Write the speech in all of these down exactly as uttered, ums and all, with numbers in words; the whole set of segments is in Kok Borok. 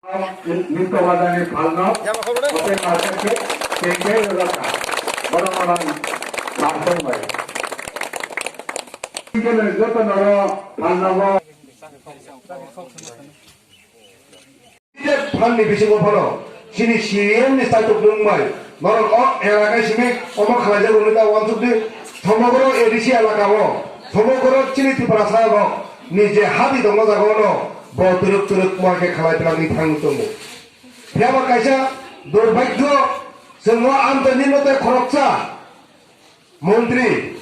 Nito wadani phalno, open market ke, kengke yodaka. Bono bono, market bai. Kengke joto noro phalno bo. Phalni bisingo phano chini C M ni saitok nung bai norok o elaka simi omo khlaijak hwnwi ta uansukdi. Somogro A D C elaka o, somogro chini Tiprasa rok ni je habi tongo jaga ono bo twrwk twrwk muha khe khlai twlangwi thangwi tongo. Phiya ba kaisa durbhagyo, chwng o amchaini no tei khoroksa Montri,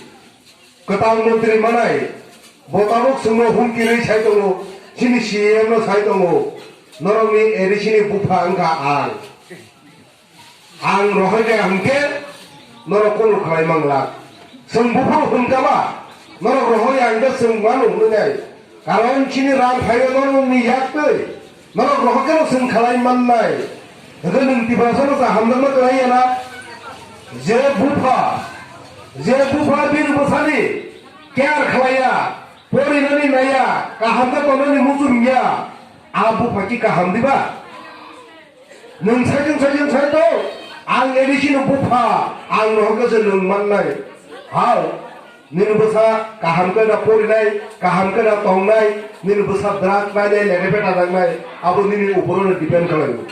kwtal montri manai, bo tabuk chwngno humki rwi sai tongo, chini C M no sai tongo, norokni A D C ni bupha wngkha ang. Ang rohorya hwnkhe norok kunu khlai manglak. Chwng buphuru hwnkha ba, norok rohorya hwnkhe chwng mano hwnwi nai. Karon chini rang phaio norokni yak twi. Norok rohor khe no chwng khlai mannai. Hwnkhe nwng Tiprasa no kaham no khlai ya na? Je bupha, je bupha bini bwsani care khlai ya, porinani nai ya, kaham khe tongnani muchung ya, a bupha ki kaham diba? Nwng saichung saichung sai to, ang A D C no bupha, ang rohor khe se nwng mannai. Hao, nini bwsa kaham khe da porinai, kaham khe da tongnai, nini bwsa drug nainai, lere peta nangnai, abo nini uporo no depend khlaio.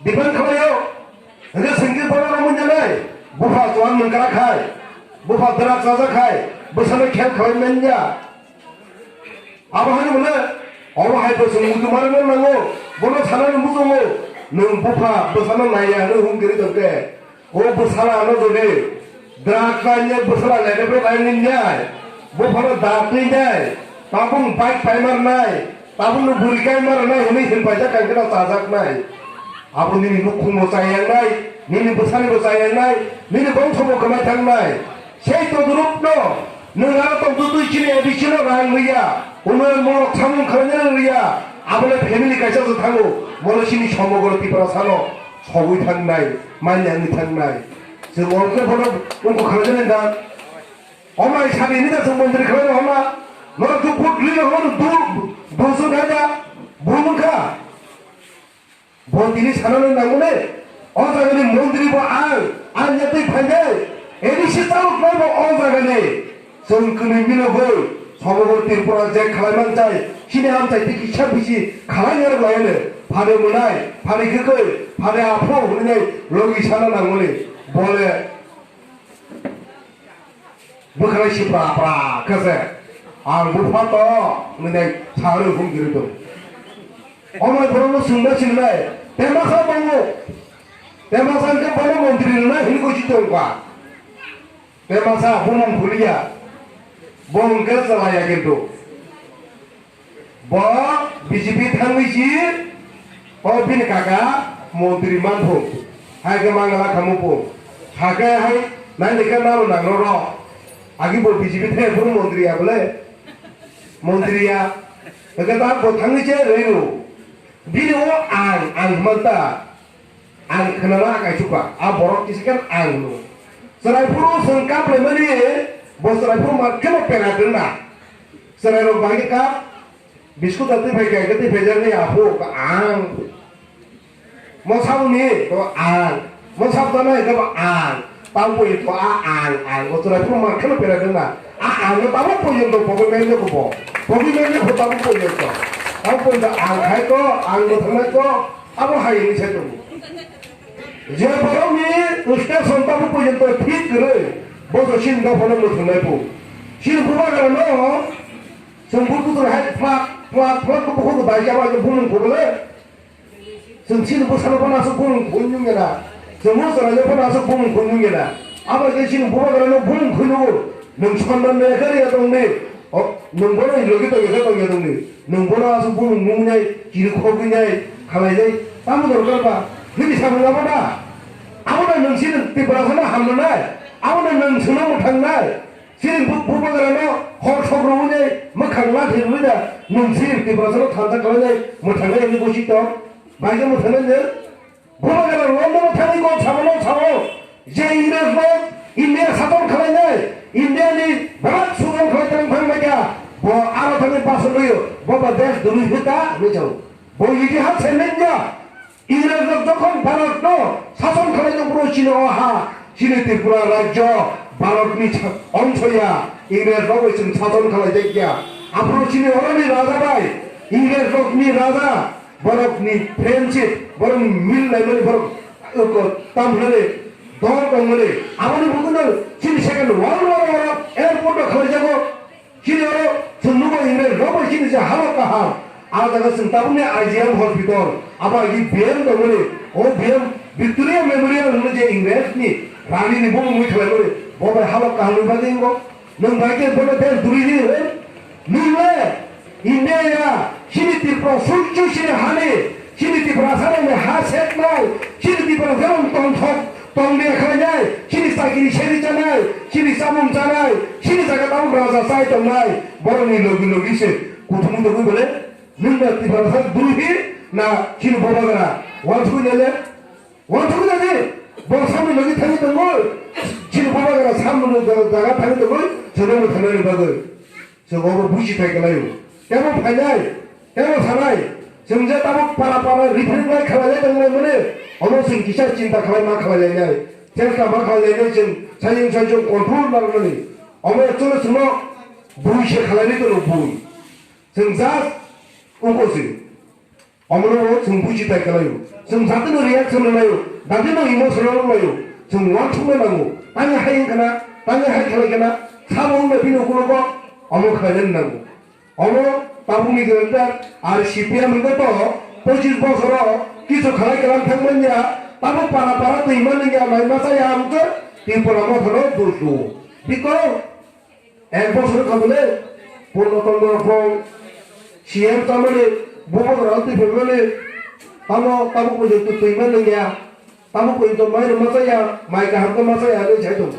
Depend khlaio. Hwnkhe sengkir borok rok manya nai, bupha chuan mangkra khai, bupha drug chaja khai, bwsano khel khlai manya. Abo hai mane, obo hai bo chwng muitu manwi nango, bono sanani muchungo, nwng bupha bwsano naiya hwnwi hum giri tongkhe, o bwsala ano jodi drug kanye bwsala lede bai nai nai, buphano da twi nai, tabung bike paimar nai, tabung no buri kaimar nai hwnwi hin paijak kangkhe no chajak nai. Abo nini nukhungbo chayang nai, nini bwsanibo chayang nai, nini bongsobo kwmai thang nai. Sei todrupno nwng aro tongtwtwi chini A D C no rang rwya, uno morok samung khlainani rwya, abole family kaisa se thango, bole chini somogro Tiprasano sogwi thangnai, manya wngwi thangnai. Chwng ongkhe bono ungkho khlainani da. Omai sani hwnwi da chwng montri khlaino hwnma, norok tu vote rwino hwnma du-, dusu naida, bumungkha. Bo tini sanani nangmani, o jagani montri bo ang, ang yatwi phainai, A D C chalok nai bo o jagani. Chwng kwnwi mino boi, somogo Tripura je khlai man chai, chini amchai twi kisa bisi khlai yarok laiyano, phade mwnai, phade kwkwi, phade aphuru hwnwi logi sana nangmani, bole Bwkhalai si pra pra khe se, ang bupha to, hwnwi nai sa rw hum giri tong. Omo borokno chwngno chwng nai, temasa tongo, temasa hwnkhe bono montri rwnai hwnwi gosi tong kha. Temasa bumung khuliya, bo hwnkhe chwlaiya kintu. Bo B J P thangwi si, o bini kaka montri man phung, hai khe mangala khamu phung, hakhe hai nai lekha nalo nang rw rw, agi bo B J P thangwi phuru montri ya bole, montri ya, hwnkhe ta bo thangwi se rwi rw, bini o ang, ang hwnman ta. Ang khwnana kaisukha, a borok kisa khe ang hwno. Chwraiphuru chwng kaplaimani, bo chwraiphuru ma kheno pera dwngna. Chwrairok bahai khe kap, biskut da twi phai kha, twi phaijaknai aphuru ang. Mosaboni, to ang. Mosab danai, to ang. Tamo poi to a ang, ang. Bo chwraiphuru ma kheno pera dwngna. A ang no tamo poi to pogwi manya ko bo. Pogwi manya ko tamo poi to. Tamo poi to ang khai to, ang bo thangnai to. Abo hai hwnwi sai tongo. Je borokni station tabuk porjonto thik kwrwi, bo to chini dophano mwthangnaiphu. Chini bubagrano chwng buthutrok hai phlak phlak phlak khe bukhuk bai khe abo hai khe bumung khobole. Chwng chini bwsano phano aswk bumung khobwi nung gena. Chwng bwsano phano aswk bumung khobwi nung gena. Abo hai khe chini bubagrano bumung khobwi nungo. Nwng sonno nokha riya tongdi, o, nwng bono logi tongya khe tongya tongdi, nwng bono aswk bumung nungnai, chiri khogwi nai, khalai nai, tamo dorkar ba? Nini samung abo da? Abo da nwng chini Tiprasano hamrwnai, abo da nwng chwngno mwthangnai, chini bu-, bubagrano hor sok rwui nai, mwkhang lathi rwui da, nwng chini Tiprasano thansa khlai nai, mwthangnai hwnwi bosi tong, bai khe mwthangnai nwng? Bubagra London thangwi kok samano sao, je Ingres rok India saton khlainai, India ni belak sujon khlai tong thang baikha, bo aro thangwi bason rwio, bo ba desh dului hita hwnwi sao. Bo itihas se nai Ingres rok jokhon Bharat no sason khlai tong phuru chini o ha, chini Tripura rajyo Bharat ni sa-, ongsoya, Ingres rok bai chwng sason khlai jak ya. Aphuru chini oroni raja bai, Ingres rok ni raja, borok ni friendship, borok ni mil lai mani borok, uh, tam hwnani dol tong mani. Aboni bukung no chini second world war o airport no khlai jago. Chini oro chwng nugo Ingres rok bai chini je halok kaham. A jaga chwng tabukni I G M hospital, abo I G B M tongmani, o B M Victoria Memorial hwnwi je Ingres ni rani ni bumung mui khlaimani, bo bai halok kaham ni bagwi wngo. Nwng bai khe bono desh duri di hwn. Nwng le India ya, chini Tripura sulchu chini hani, chini Tiprasa rokni ha seknai, chini Tiprasa rok tongthok, tongde khlainai, chini chakiri seri chanai, chini chamung chanai, chini jaga tabuk raja chai tongnai, borokni logi logi se kuthumung tongwi bole, nwng na Tiprasa duruhi na chini bobagra, wansukwi nele, wansukwi nele, bo samni logi thangwi tongwi, chini bobagra samni jaga thangwi tongwi, chwngno thangnani bagwi. Chwng obo buji thai kwlaio. Tebo phainai, tebo sanai. Chwng je tabuk para para referendum khlailai tongmani, omo chwng kisa chinta khlai ma khlailainai. Chesta ma khlailainai chwng sajwng sajwng control narwknani. Omo actually chwngno bui se khlainai tono bui. Chwng just ungko se. Omono bo chwng buji tai kwlaio. Chwng jatino reaction rwlaio. Jatino emotional rwlaio. Chwng uansukna nango. Tani hai wngkha na, tani hai khlai kha na, sabo wngbai bini ukulogo omo khlainani nango. Omo tabukni gwnangkha, ar C P M hwnkhe to pochis bosoro kisu khlai kwlang thangmanya, tamo para para twi manliya mai masa ya hwnkhe Tripura mothano dushu. Because Ek bosor kha bole, Purno Chandra Rokong, C M chamani, bubagra twi phaimani, tamo tabuk pojokto twi man nangya, tabuk pojokto mai rwma chaya, mai kaham khe ma chaya hinwi sai tongo.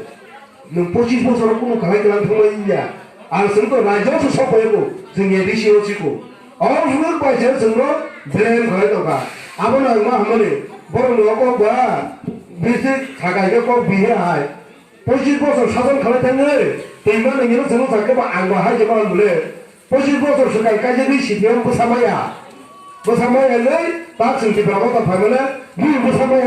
Nwng pochis bosor kunu khlai kwlang thangmani ya. Ang chwng to rajyo se sok phaibo, chwng A D C o chiko. O hwnwi bai se chwngno blame khlai tongkha. Abono ang ma hamani, borokni o kok ba, bisi khakai khe kok bihe hai. Pochis bosor sason khalai thangwi, twi mani hino chwngno sakhe ba ang bo hai se ma bole. Pochis bosor swkang kaijagwi C P M bwsa maya. Bwsa maya hinwi tak chwng Tipra Motha phaimano, bini bwsa maya